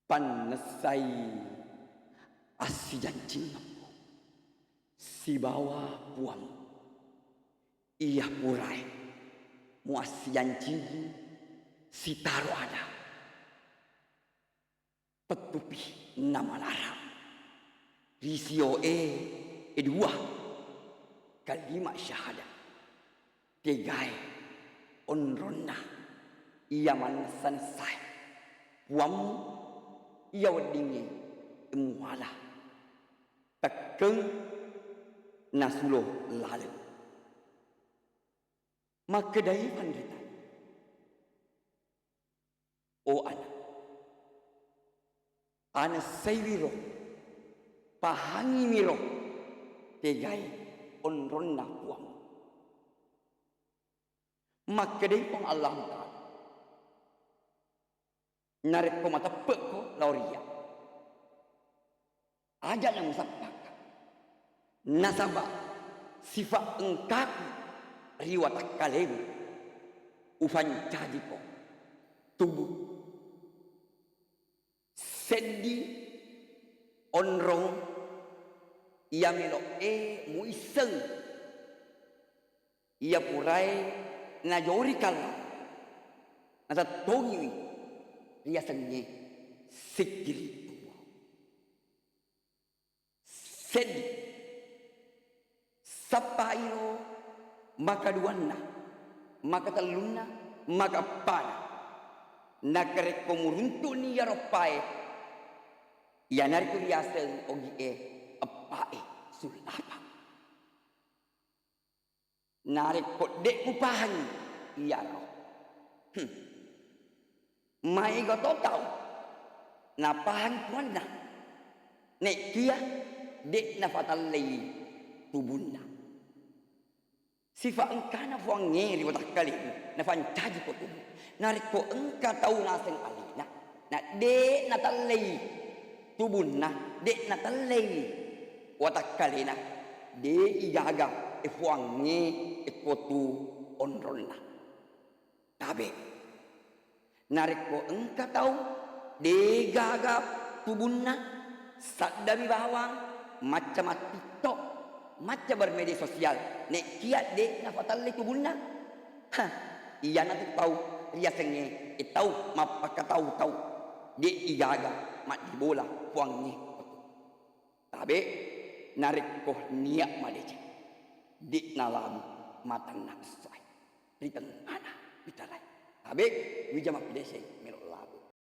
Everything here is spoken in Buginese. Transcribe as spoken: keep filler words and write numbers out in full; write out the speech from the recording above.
Pannessai assijancingemmu sibawa Puammu, iya purae muassijancingi sitaro ada. Pettupi namalara ri sioe e dua kalima syahada, tegae onronna iya mannessa-nessae Puammu, iya weddingnge muala tekkeng nasulo laleng. Makkedai panrita, "O ana, anessaiwiro, pahangimiro, tegai onronna Puammu." Makkedai Puang Allahu Ta'ala, "Narekko mateppe'ko lao ri iyya, aja' namusappakka, nasaba' sifa' engkaku ri watakkalemu ufancajiko tubu." Seddi onrong iya melo'e muisseng, iya purae najori kalla, natettongiwi riasengnge sikkiri tubu. Seddi. Sappairo makaduanna, makatellunna, makaeppana. Nakarekko muruntu'ni iyaro eppae, iyanaritu riaseng ogi'e eppae sullapa. Narekko de' mupahangi iyaro, hmm, maega to tau napahang puanna, naekia de' nafatallei tubunna. Sifa' engkana Puangnge ri watakkalemu, nafancajiko tubu. Narekko engka tau naseng alena, na de' natellei tubunna, de' natellei watakkalena, de'i gaga e Puangnge e kotu onronna. Tabe'. Narekko engka tau de' gaga tubunna, saddami bawang macca mattiktok, macca bermedia sosial, naekia de' nafatellei tubunna. Ha, iyanatu tau riasengnge e tau mappakatau-tau, de'i gaga maddibola Puangnge. Tabe', narekko nia' madeceng, de' nalamu matanna essoe ri tengngana pitarae. Tabe', wija mappideceng melo' labu.